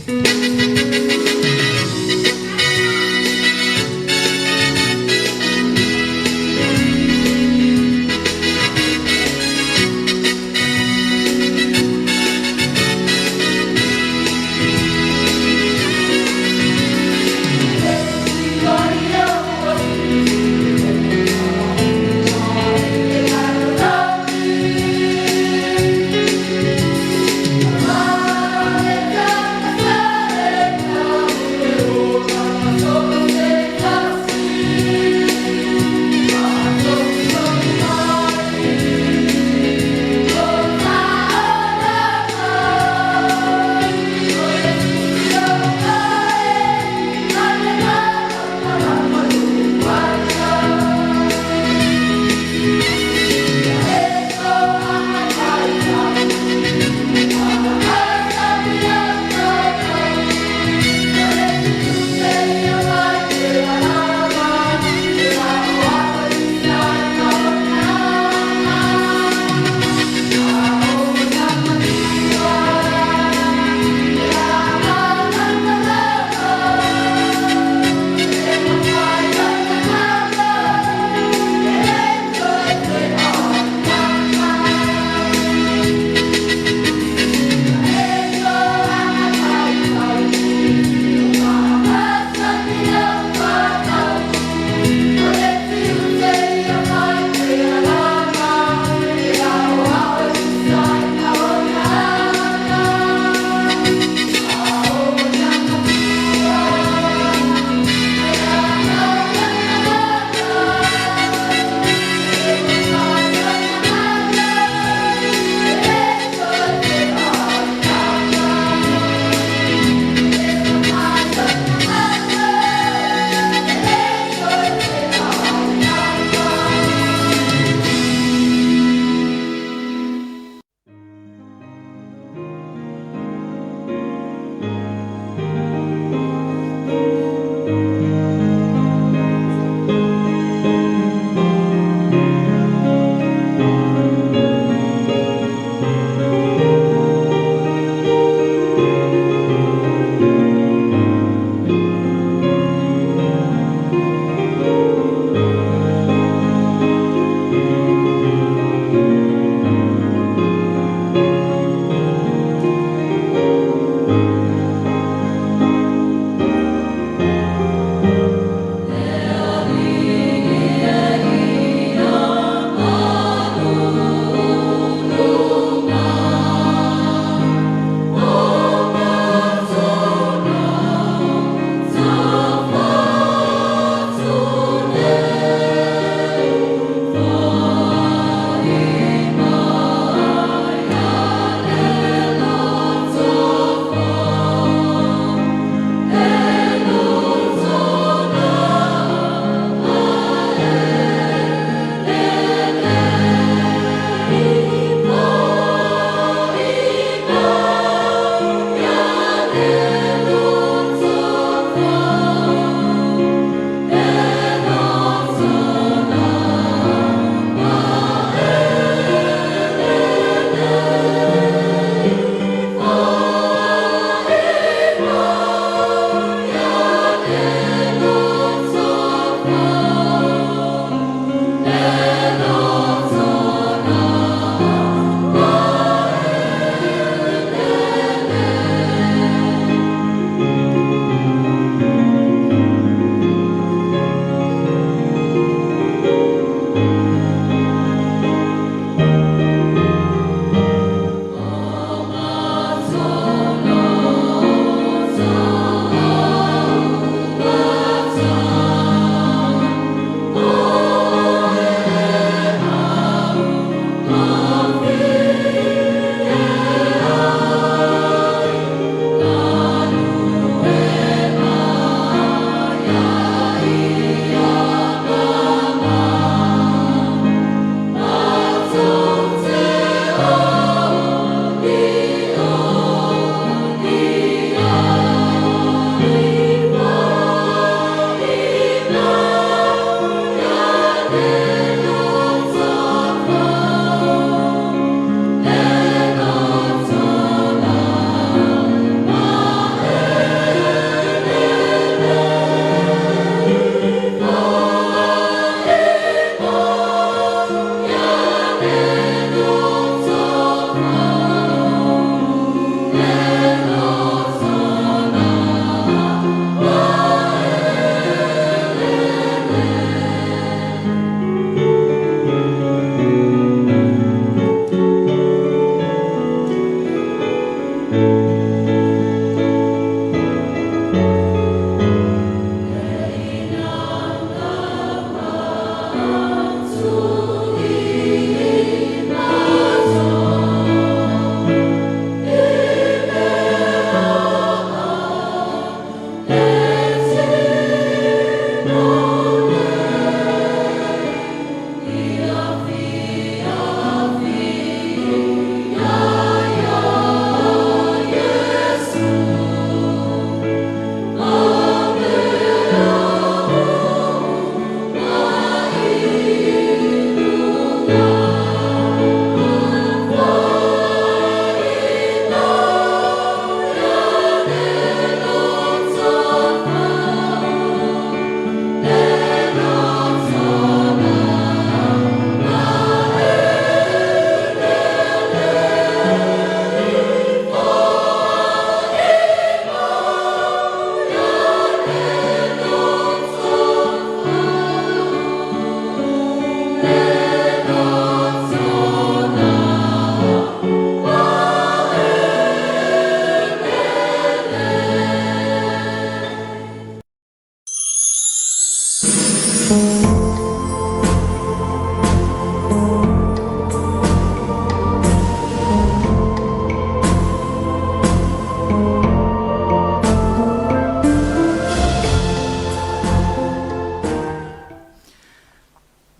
Amen.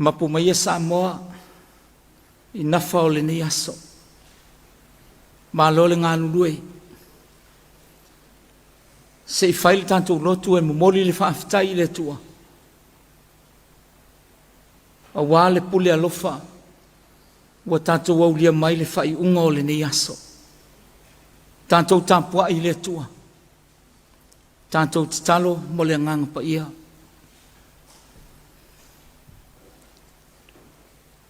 Mapu maia Samoa i nafa o lenei aso. Malo le galulue. Se i fai le tatou lotu e momoli le faafetai i le Atua aua le pule alofa ua tatou aulia mai le faaiuga o lenei aso. Tatou tapuai i le Atua, tatou tatalo mo le Agaga Paia.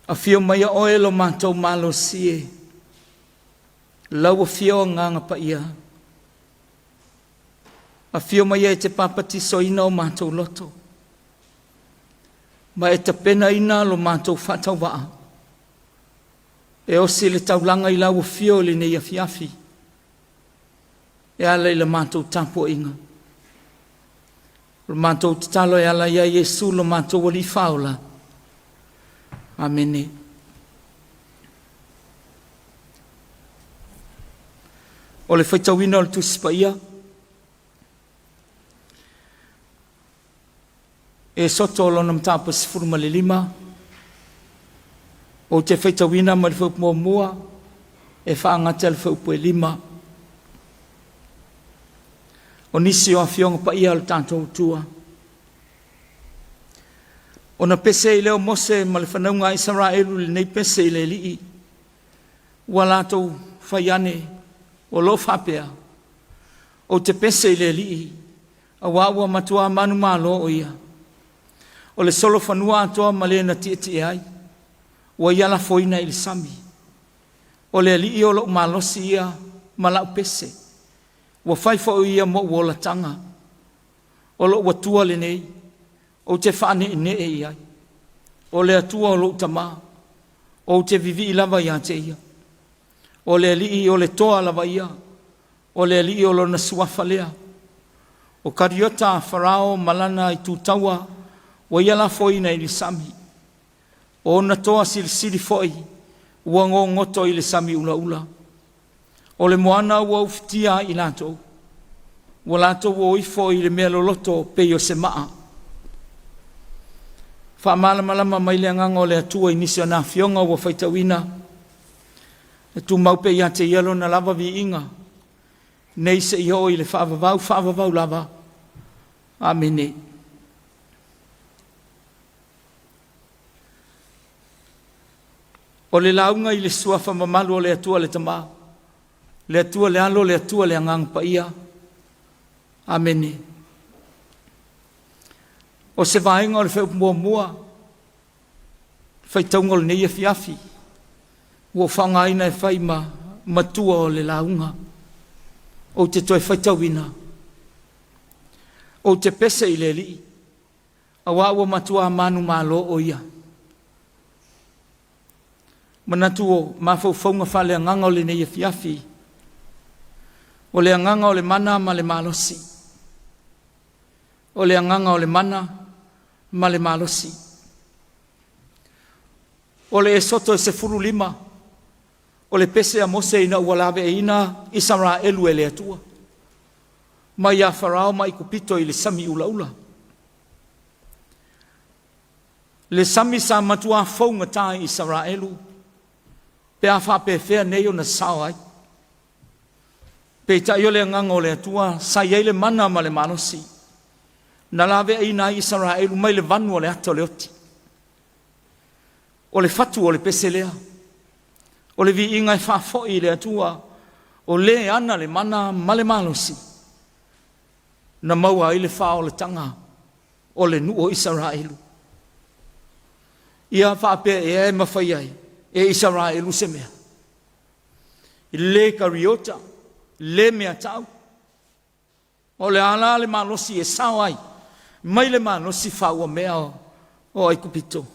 Afio maia oe lo matou malosi e, lau Afio Agaga Paia, afio maia e te papatisoina o matou loto, ma e tapenaina lo matou faatauvaa e osi le taulaga i lau Afio i lenei afiafi, e ala i la matou tapuaiga. O le matou tatalo e ala ia Iesu lo matou Alii Faaola. Amene. O le faitauina o le Tusi Paia, Esoto o lona mataupu e 15, ou te faitauina mai le fuaiupu muamua e faagata i le fuaiupu e 5. O nisi o afioga paia a le tatou Atua. Ona pese ai lea o Mose ma le fanauga a Isaraelu i lenei pese i le Alii, ua latou fai ane, o lo o faapea, Ou te pese i le Alii, auā ua matuā manumalo o ia. O le solofanua atoa ma le na tietie ai, ua ia lafoina i le sami. O le Alii o lo'u malosi ia ma la'u pese, ua fai foi o Ia mo'u olataga. O lo'u Atua lenei, ou te fa'aneenee i ai. O le Atua o lo'u tamā, ou te vivii lava iā te Ia. O le Alii o le Toa lava ia, o le Alii o Lona Suafa lea. O kariota a Farao ma lana itu taua ua ia lafoina i le sami. O ona toa silisili foi ua gogoto i le sami ulaula. O le moana ua ufitia ai i latou, ua latou o ifo i le mea loloto pei o se maa. Faamalamalama mai le Agaga o le Atua i nisi o na afioga ua faitauina, e tumau pea ia te Ia Lona lava viiga, nei seia oo i le faavavau faavavau lava. Amene. O le lauga i le Suafa mamalu o le Atua le Tama, le Atua le Alo, le Atua le Agaga Paia. Amene. O se vaega o le fuaiupu muamua, faitauga o lenei afiafi, ua ou faaaogaina e fai ma matua o le lauga. Ou te toe faitauina. Ou te pese i le Alii, auā ua matuā manumalo o Ia. Manatu o mafaufauga faaleagaga o lenei afiafi, o le agaga o le mana ma le malosi. O le agaga o le mana ma le malosi. O le Esoto e 15, o le pese a Mose ina ua laveaiina Isaraelu e le Atua, mai ia Farao ma Aikupito i le sami ulaula. Le sami sa matuā fougata i Isaraelu, pe a faapefea nei ona sao ai. Peitai o le agaga o le Atua sa i ai le mana ma le malosi, na laveaiina ai Isaraelu mai le vanu o le ata o le oti. O le fatu o le pese lea, o le viiga e faafoi i le Atua, o lē ana le mana ma le malosi, na maua ai le faaolataga o le nuu o Isaraelu. Ia faapea ea e mafai ai e Isaraelu se mea? Le kariota, le meatau. O le a la le malosi e sao ai mai le malosi faauamea o Aikupito?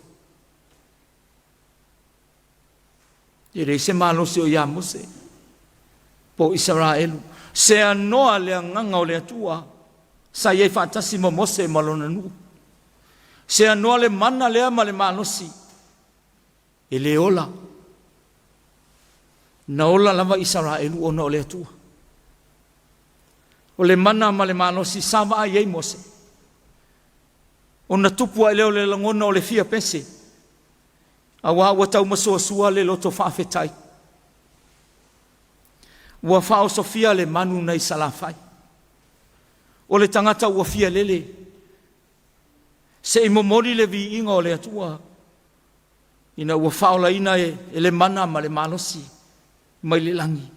E leai se malosi o ia Mose po o Isaraelu. Seanoa le agaga o le Atua sa i ai faatasi ma Mose ma lona nuu. Seanoa le mana lea ma le malosi e le ola. Na ola lava Isaraelu ona o le Atua. O le mana ma le malosi sa vaai ai Mose, ona tupu ae lea o le lagona o le fia pese. Auā ua taumasuasua le loto faafetai, ua faaosofia le manu nai Salafai. O le tagata ua fia lele, se i momoli le viiga o le Atua ina ua faaolaina e le mana ma le malosi mai le lagi.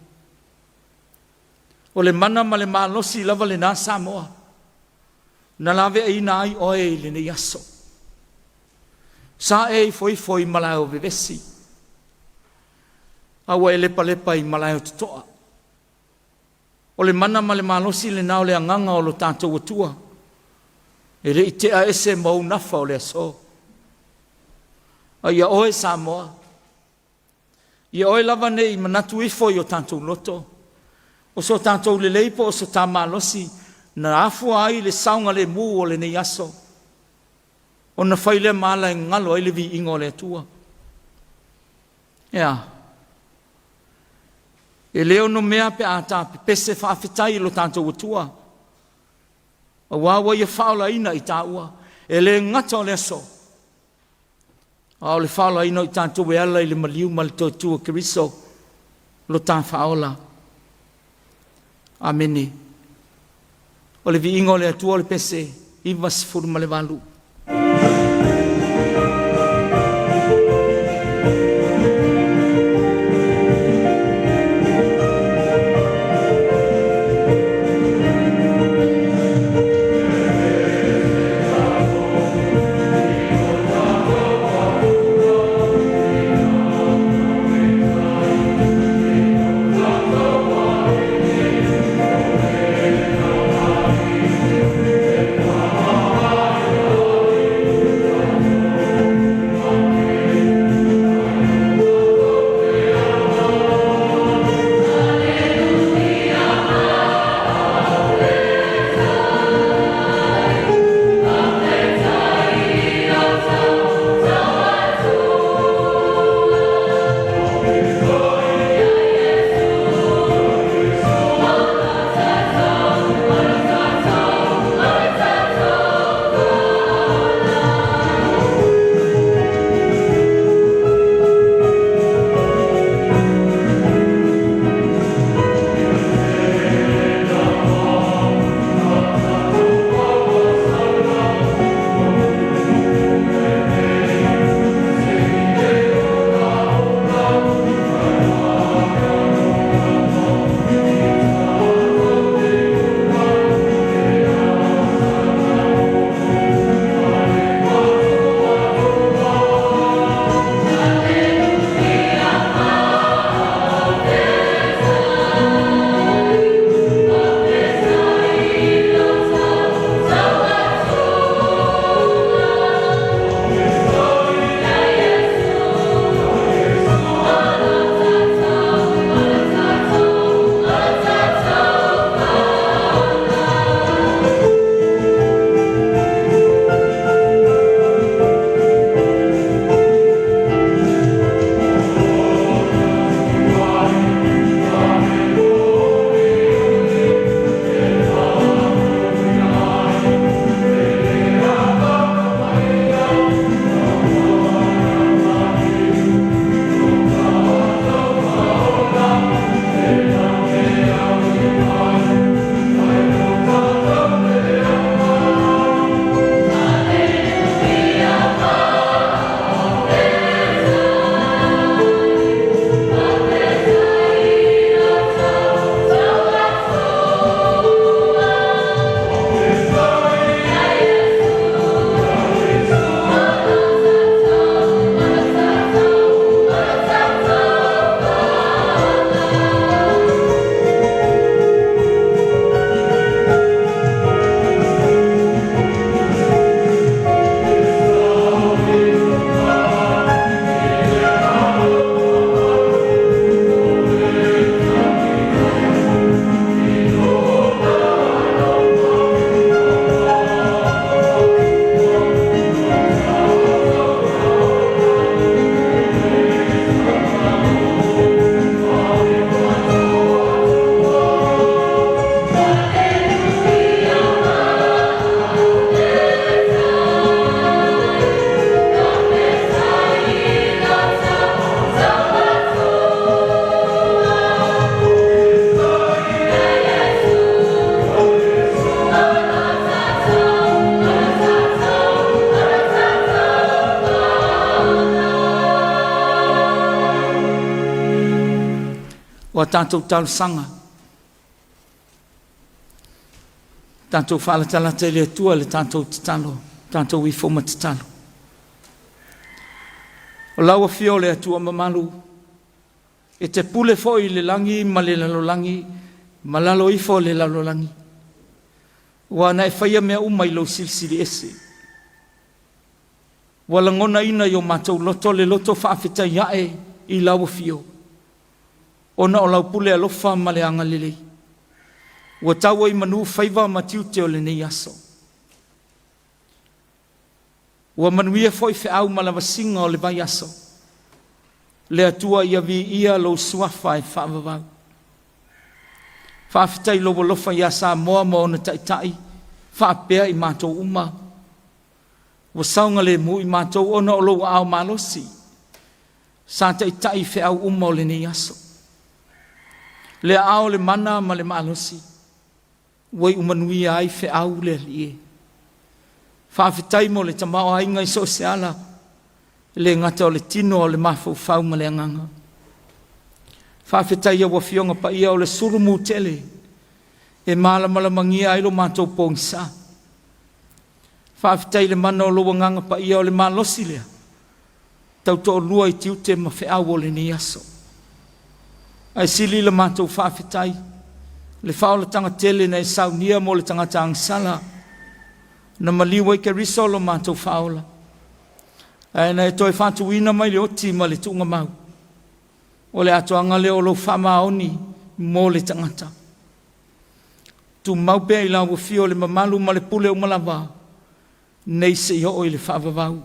O le mana ma le malosi lava lena Samoa na laveaiina ai oe i lenei aso. Sa e ifoifo i malae o vevesi, a ua e lepalepa i malae o totoa. O le mana ma le malosi lena o le agaga o lo tatou Atua, e le i tea ese ma ou nafa o le aso. A ia oe Samoa, ia oe lava ne i manatu ifo i o tatou loto, o so tatou lelei po o so ta malosi na afua ai le saogalemu o lenei aso, ona fai lea ma ala e galo ai le viiga o le Atua. E a? E le onomea pe a ta pepese faafetai i lo tatou Atua, aua ua Ia faaolaina i taua, e le gata o le aso, a o le faaolaina o i tatou e ala i le maliu ma le toe o Keriso lo ta Faaola. Amene. O le viiga o le Atua o le pese 98. O a tatou talosaga, tatou faalatalata i le Atua le tatou tatalo, tatou ifo ma tatalo. O lau afio o le Atua mamalu, e te pule foi i le lagi ma le lalolagi ma lalo ifo o le lalolagi, ua na e faia mea uma i lou silisili ese. Ua lagonaina i o matou loto le loto faafetai ae i lau afio, ona o lau pule alofa ma le agalelei, ua tau ai i manu faiva ma tiute o lenei aso. Ua manuia foi feau ma lavasiga o le vaiaso. Le Atua ia viia lou suafa e faavavau. Faafetai i lou alofa ia Samoa ma ona taitai faapea i matou uma. Ua saogalemu i matou ona o lou aao malosi sa taitai i feau uma o lenei aso. Le aao o le mana ma le malosi ua iu manuia ai feau le Alii e. Faafetai mo le tamaoaiga i so o se ala, e le gata o le tino a o le mafaufau ma le agaga. Faafetai i au Afioga Paia o le sulumu tele e malamalamania ai lo matou pogisa. Faafetai i le mana o lou Agaga Paia o le malosi lea tautoalua i tiute ma feau o lenei aso. Ae sili la matou faafetai le faaolataga tele na e saunia mo le tagata agasala na maliu ai Keriso lo matou faaola, ae na e toe faatuina mai le oti ma le tuugamau. O le atoaga lea o lou faamaoni mo le tagata. Tumau pea i lau afio le mamalu ma le pule uma lava, nei seia oo i le faavavau.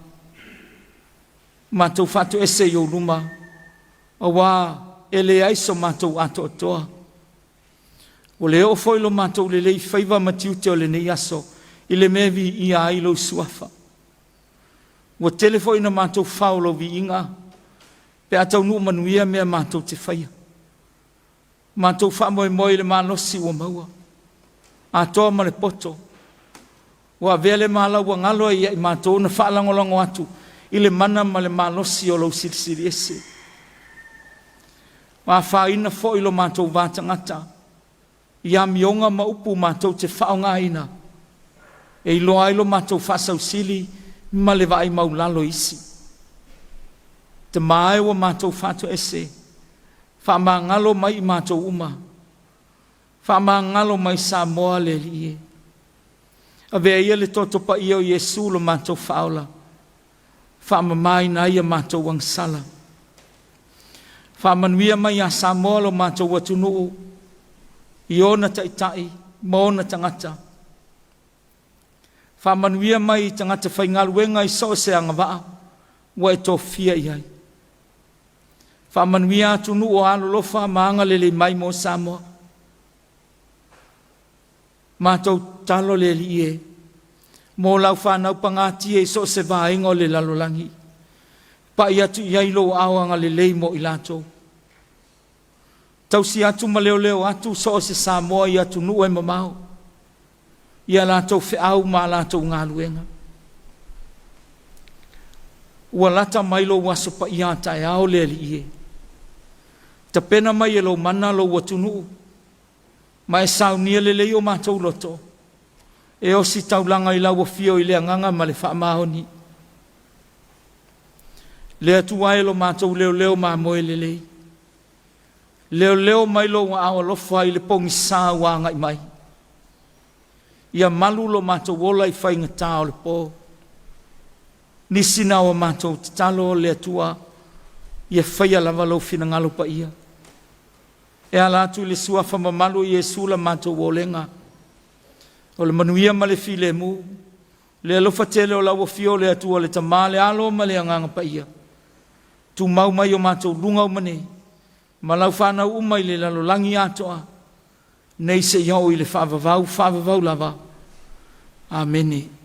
Matou faatoese i ou luma, aua e leai so matou atoatoa. Ua le oo foi lo matou lelei i faiva ma tiute o lenei aso i le mea e viia ai lou Suafa. Ua tele foi ina matou fao lou viiga pe a taunuu manuia mea matou te faia. Matou faamoemoe i le malosi ua maua, atoa ma le poto, ua avea lea ma ala ua galo ai ia i matou ona faalagolago atu i le mana ma le malosi o lou Silisili Ese. Ua afaina foi lo matou va tagata i amioga ma upu matou te faaaogaina e iloa ai lo matou faasausili ma le vaai maulalo i isi. Tama e ua matou faatoese, faamagalo mai i matou uma, faamagalo mai Samoa le Alii e. Avea ia le toto paia o Iesu lo matou Faaola, faamamaina ai a matou agasala. Faamanuia mai ia Samoa lo matou atunuu i ona taitai ma ona tagata. Faamanuia mai i tagata faigaluega i so o se agavaa ua e tofia i ai. Faamanuia atunuu o alolofa ma agalelei mai mo Samoa. Matou tatalo le Alii e, mo lau fanau pagatia i so o se vaega o le lalolagi, pai atu i ai lou aao agalelei mo i latou. Tausi atu ma leoleo atu so o se Samoa i atunuu e mamao i a latou feau ma a latou galuega. Ua lata mai lou Aso Paia a taeao le Alii e. Tapena mai e lou mana lou atunuu ma e saunia lelei o matou loto e ositaulaga i lau afio i le agaga ma le faamaoni. Le Atua e lo matou leoleo mamoe lelei, leoleo mai lou aao alofa i le pogisa ua agai mai. Ia malu lo matou ola i faigata o le po. Nisi na o matou tatalo le Atua, ia faia lava lou finagalo paia. E ala atu i le suafa mamalu o Iesu la matou olega, o le manuia ma le filemu, le alofa tele o lau afio le Atua le Tama, le Alo ma le Agaga Paia, tumau mai o matou luga uma nei, ma lau fanau uma i le lalolagi atoa, nei seia oo i le faavavau, faavavau lava. Amene.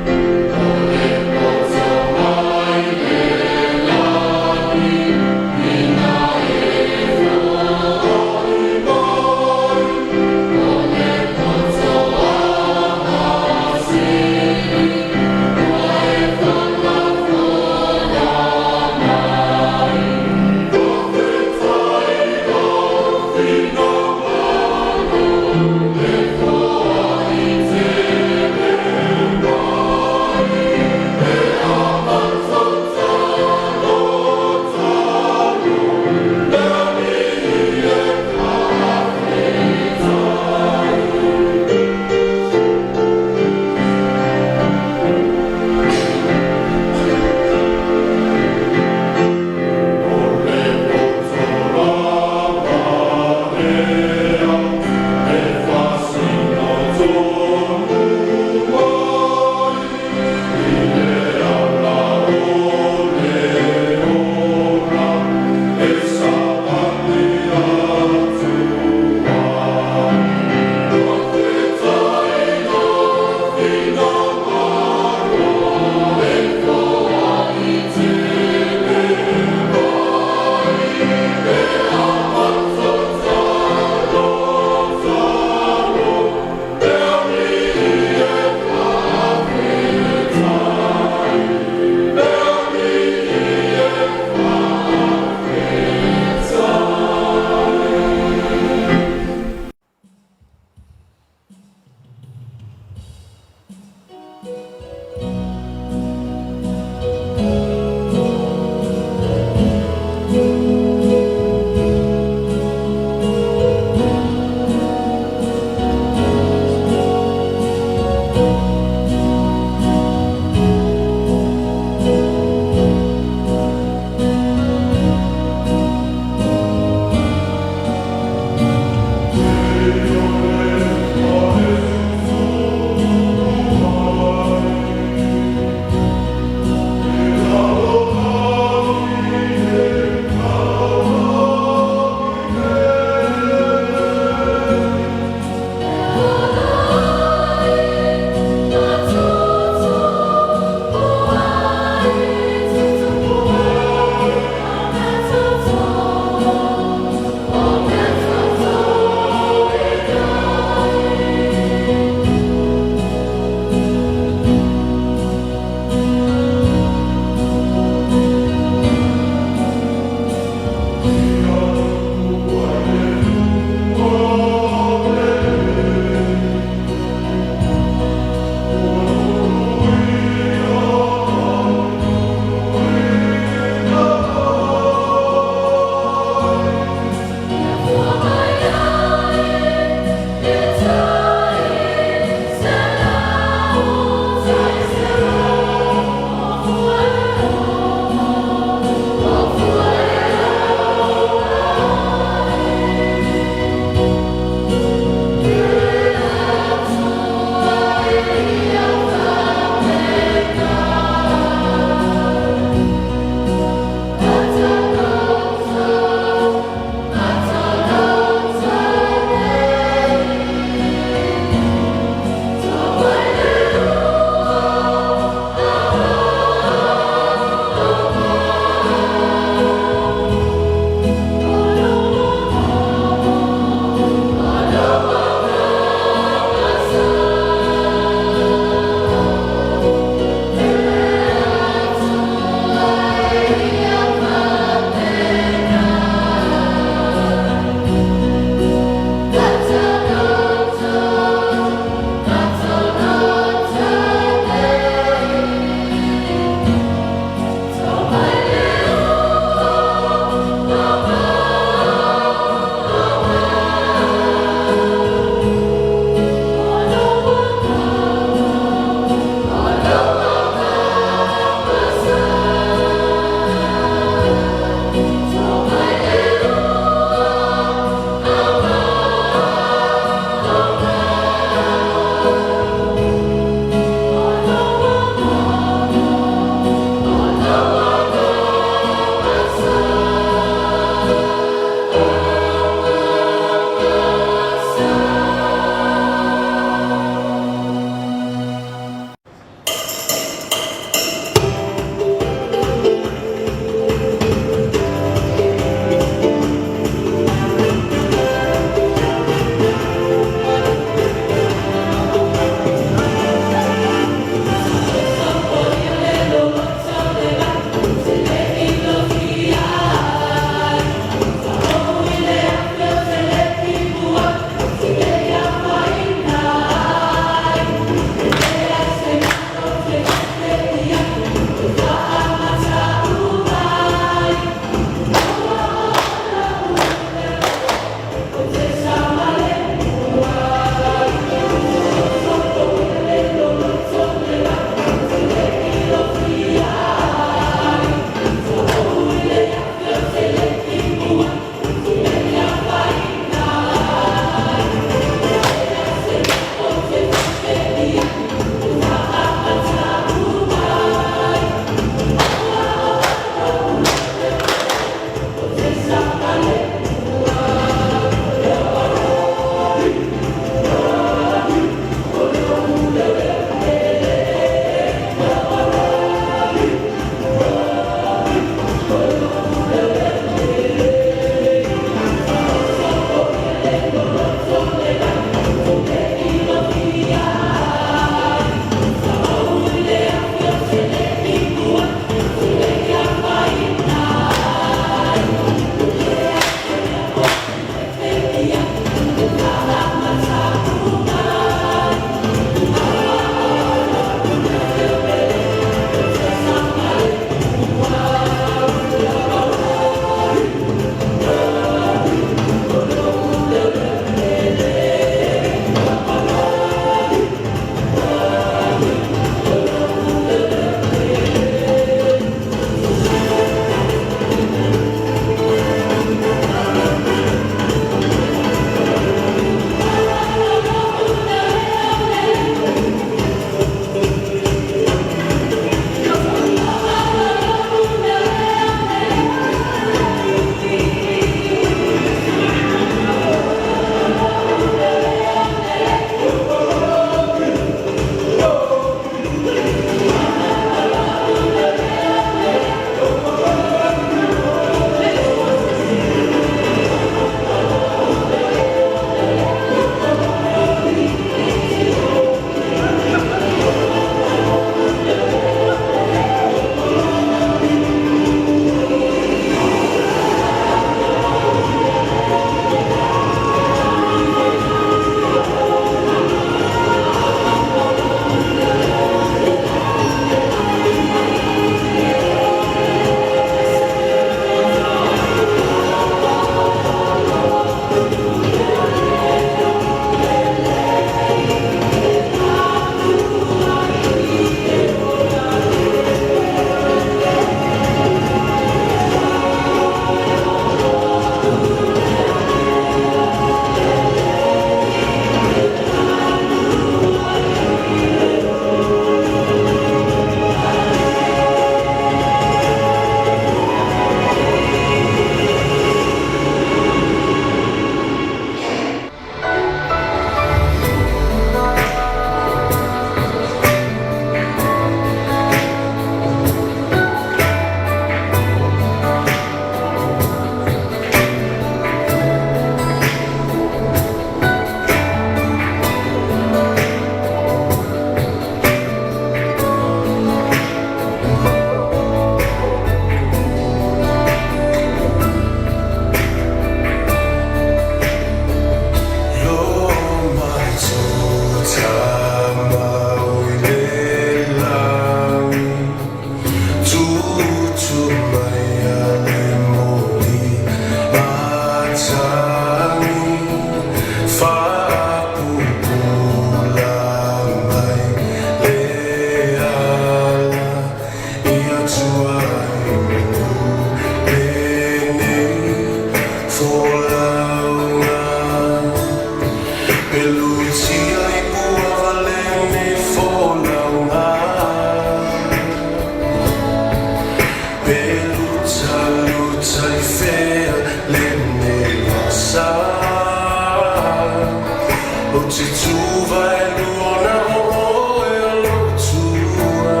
Ou te tuvalu ona o oe o lou Atua.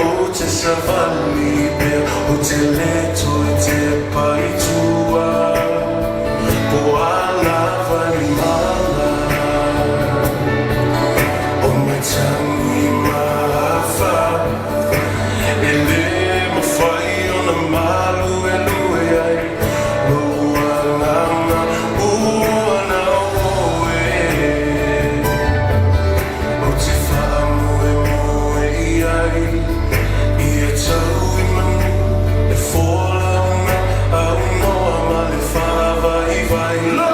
Ou te savali pea, ou te le toe tepa i tua, Po o a lava ni mala o matagi ma afa, E le mafai ona maluelue ai lou agaga ua na o oe. Ou te faamoemoe i ai, ia tau i manu le folauga aunoa ma le faavaivai. Lo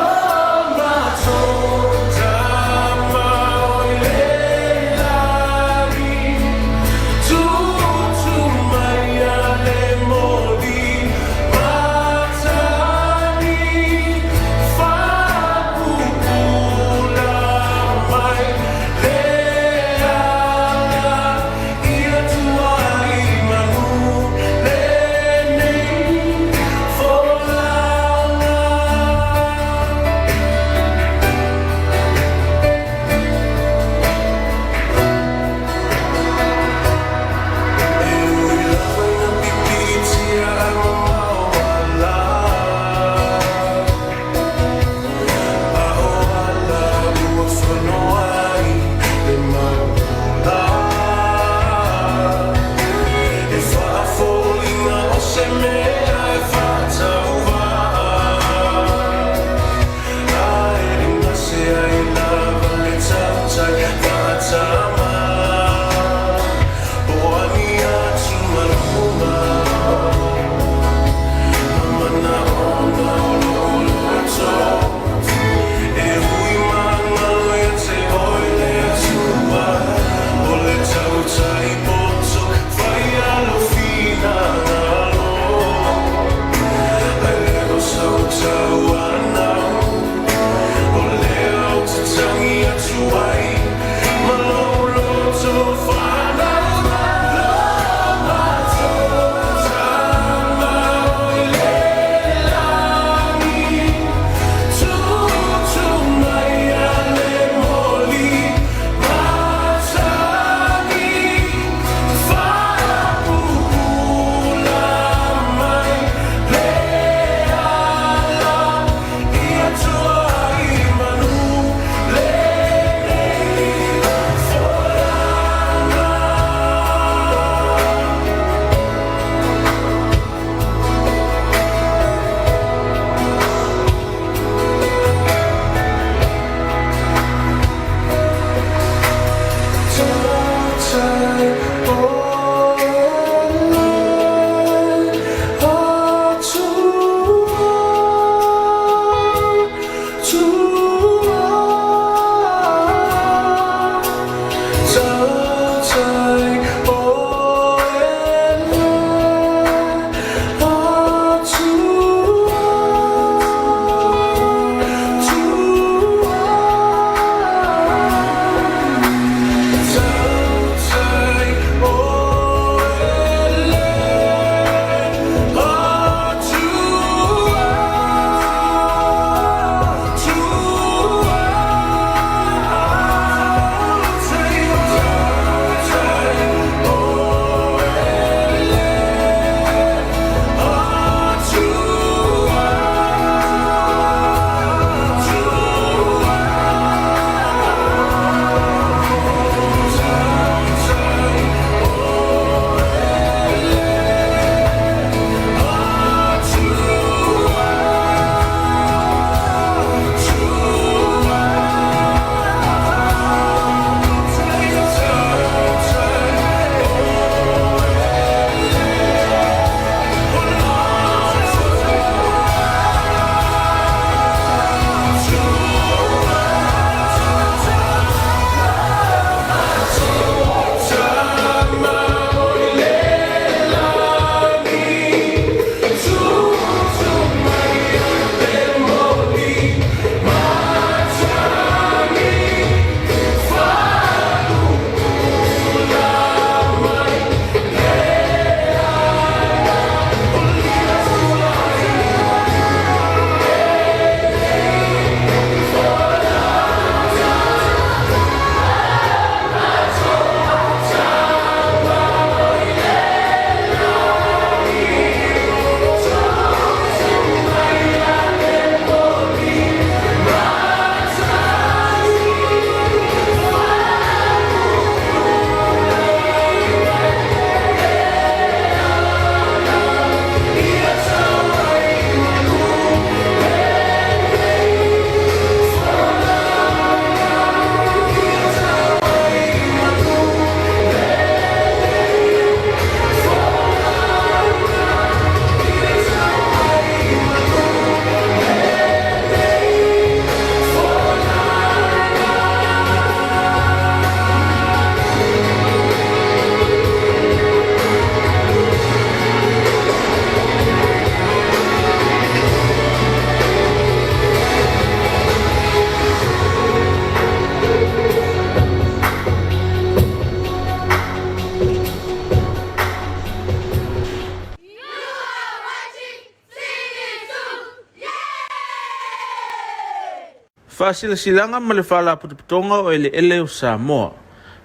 Faasilasilaga ma le Faalapotopotoga o Eleele o Samoa.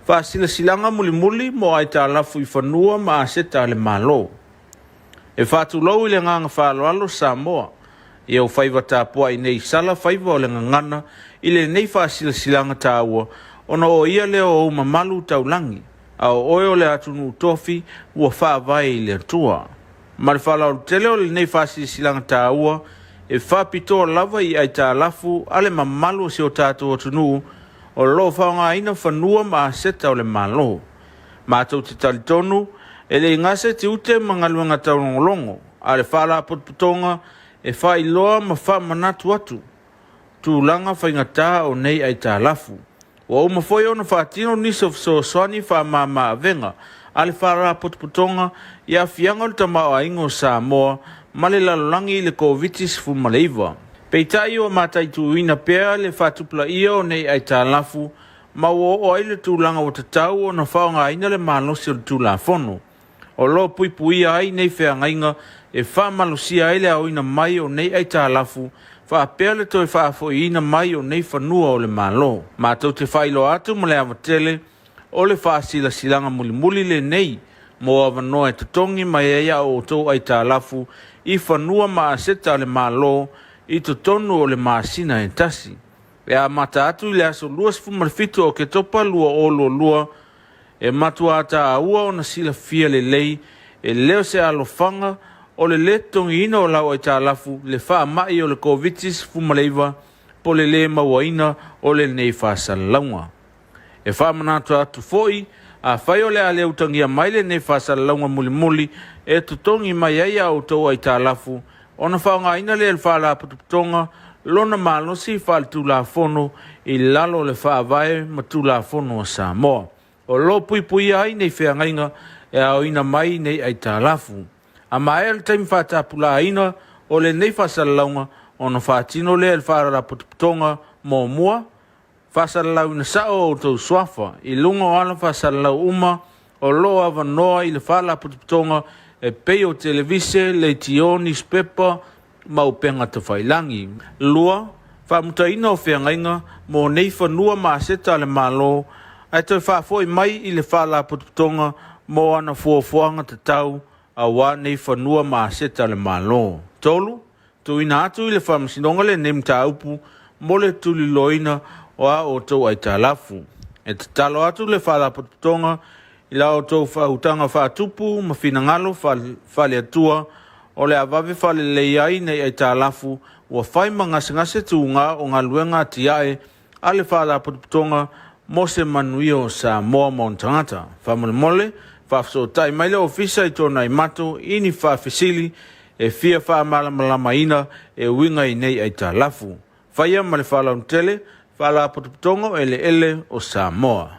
Faasilasilaga mulimuli mo aitalafu i fanua ma aseta a le Malo. E faatulou i le agaga faaaloalo Samoa i ou faiva tapuai nei sala faiva o le gagana i lenei faasilasilaga taua ona o ia lea o ou mamalu taulagi a o oe o le atunuu tofi ua faavae i le Atua. Ma le faaaloalo tele o lenei faasilasilaga taua e faapitoa lava i aitalafu a le mamalu o si o tatou atunuu o lo o faaaogaina fanua ma aseta o le Malo. Matou te talitonu e le i gase tiute ma galuega taulogologo a le Faalapotopotoga e faailoa ma faamanatu atu tulaga faigata o nei aitalafu. Ua uma foi ona faatino nisi o fesoasoani faamama avega a le Faalapotopotoga i aafiaga o le tamaoaiga o Samoa ma le lalolagi i le Koviti-19. Peitai ua mataituina pea le faatupulaia o nei aitalafu ma ua oo ai le tulaga ua tatau ona faaaogaina le malosi o le Tulafono o lo o puipuia ai nei feagaiga e faamalosia ai le aoina mai o nei aitalafu faapea le toe faafoiina mai o nei fanua o le Malo. Matou te faailoa atu ma le ava tele o le faasilasilaga mulimuli lenei mo avanoa e totogi mai ai a outou aitalafu i fanua ma aseta a le Malo i totonu o le masina e tasi. E amata atu i le aso 27 o Oketopa 2022, e matuā taua ona silafia lelei e le o se alofaga o le lē totogiina o lau aitalafu le faamai o le Koviti-19 po le lē mauaina o lenei faasalalauga. E faamanatu atu foi, afai o le a le utagia mai lenei faasalalauga mulimuli e totogi mai ai a outou aitalafu, ona faaaogaina lea e le Faalapotopotoga lona malosi faaletulafono i lalo o le Faavae ma Tulafono a Samoa o lo o puipuia ai nei feagaiga e aoina mai nei aitalafu. A maea le taimi faatapulaaina o lenei faasalalauga, ona faatino lea e le Faalapotopotoga muamua Faasalalauina sao o outou suafa i luga o ala faasalalau uma o lo o avanoa i le Faalapotopotoga e pei o televise, leitio, niusipepa ma upega tafailagi. 2. Faamutaina o feagaiga mo nei fanua ma aseta a le Malo ae toe faafoi mai i le Faalapotopotoga mo ana fuafuaga tatau aua nei fanua ma aseta a le Malo. 3. Tuuina atu i le Faamasinoga lenei mataupu mo le tuliloaina o a outou aitalafu. E tatalo atu le Faalapotopotoga i la outou faautaga faatupu ma finagalo faale-Atua o le a vave faalelei ai nei aitalafu ua fai ma gasegase tuga o galuega atiae a le Faalapotopotoga mo se manuia o Samoa ma ona tagata. Faamolemole, faafesootai mai le Ofisa i Tuanaimato i ni faafesili e fia faamalamalamaina e uiga i nei aitalafu. Faia ma le faaaloalo tele, Faalapotopotoga o Eleele o Samoa.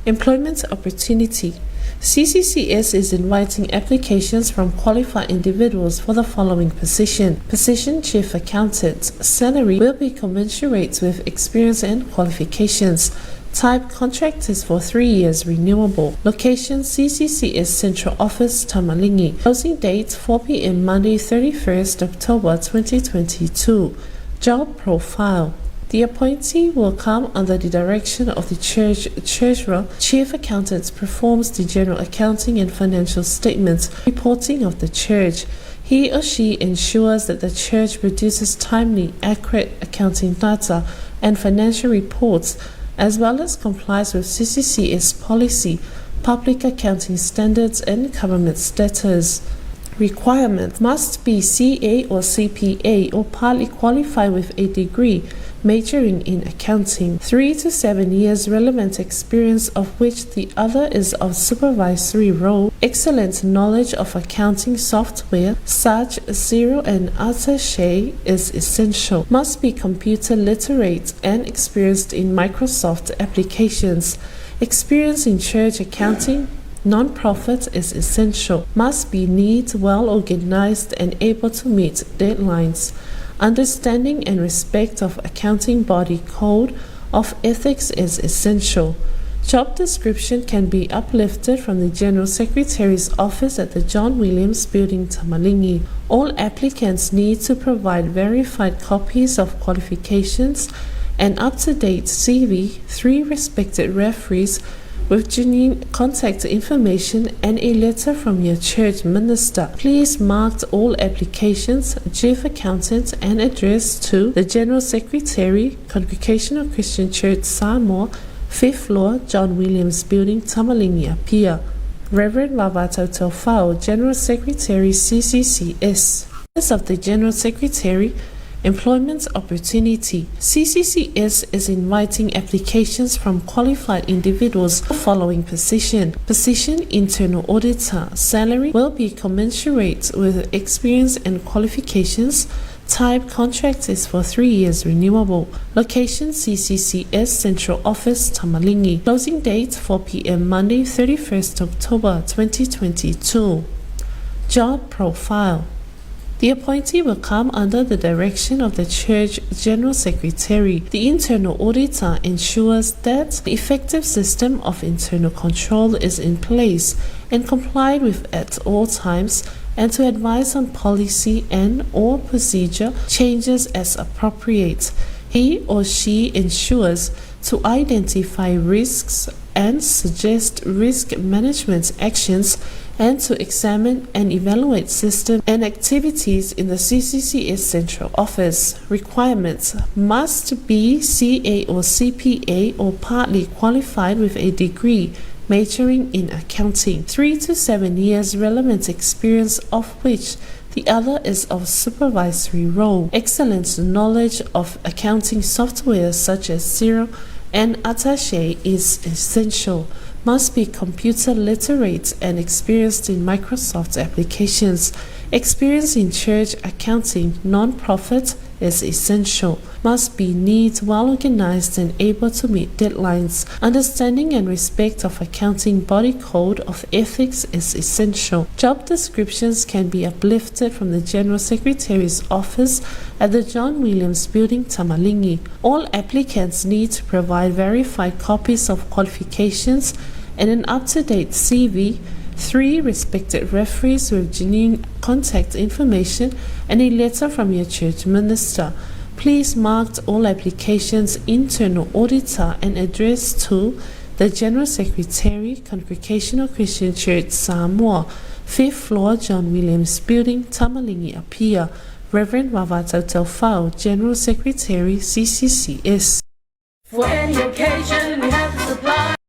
Employment opportunity. CCCS is inviting applications from qualified individuals for the following position. Position Chief Accountant. Salary will be commensurate with experience and qualifications. Type contract is for 3 years renewable. Location CCCS Central Office, Tamalingi. Closing date 4 p.m. Monday 31st October 2022. Job profile. The appointee will come under the direction of the church treasurer. Chief accountant performs the general accounting and financial statements reporting of the church. He or she ensures that the church produces timely, accurate accounting data and financial reports, as well as complies with CCCS policy, public accounting standards, and government status. Requirement must be CA or CPA or partly qualified with a degree majoring in accounting. 3 to 7 years relevant experience, of which the other is of supervisory role. Excellent knowledge of accounting software such Xero and Attache is essential. Must be computer literate and experienced in Microsoft applications. Experience in church accounting, non-profit is essential. Must be neat, well organized, and able to meet deadlines. Understanding and respect of accounting body code of ethics is essential. Job description can be uplifted from the General Secretary's office at the John Williams Building, Tamalingi. All applicants need to provide verified copies of qualifications, an up-to-date CV, three respected referees with genuine contact information and a letter from your church minister. Please mark all applications, chief accountant and address to the General Secretary, Congregational Christian Church, Samoa, 5th floor, John Williams Building, Tamalingi, Apia. Reverend Vavato Tofao, General Secretary, CCCS. Office of the General Secretary, Employment Opportunity. CCCS is inviting applications from qualified individuals for the following position. Position Internal Auditor. Salary will be commensurate with experience and qualifications. Type contract is for 3 years renewable. Location CCCS Central Office, Tamalingi. Closing date 4 p.m. Monday, 31st October 2022. Job Profile. The appointee will come under the direction of the Church General Secretary. The internal auditor ensures that the effective system of internal control is in place and complied with at all times and to advise on policy and or procedure changes as appropriate. He or she ensures to identify risks and suggest risk management actions and to examine and evaluate systems and activities in the CCCS Central Office. Requirements must be CA or CPA or partly qualified with a degree majoring in accounting. 3 to 7 years relevant experience, of which the other is of supervisory role. Excellent knowledge of accounting software such as Xero and Attache is essential. Must be computer literate and experienced in Microsoft applications. Experience in church accounting, non-profit is essential. Must be neat, well organized, and able to meet deadlines. Understanding and respect of accounting body code of ethics is essential. Job descriptions can be uplifted from the General Secretary's office at the John Williams Building, Tamalingi. All applicants need to provide verified copies of qualifications and an up-to-date CV, 3 respected referees with genuine contact information, and a letter from your church minister. Please mark all applications internal auditor and address to the General Secretary, Congregational Christian Church, Samoa, 5th floor, John Williams Building, Tamalingi, Apia. Reverend Wavato Telfao, General Secretary, CCCS.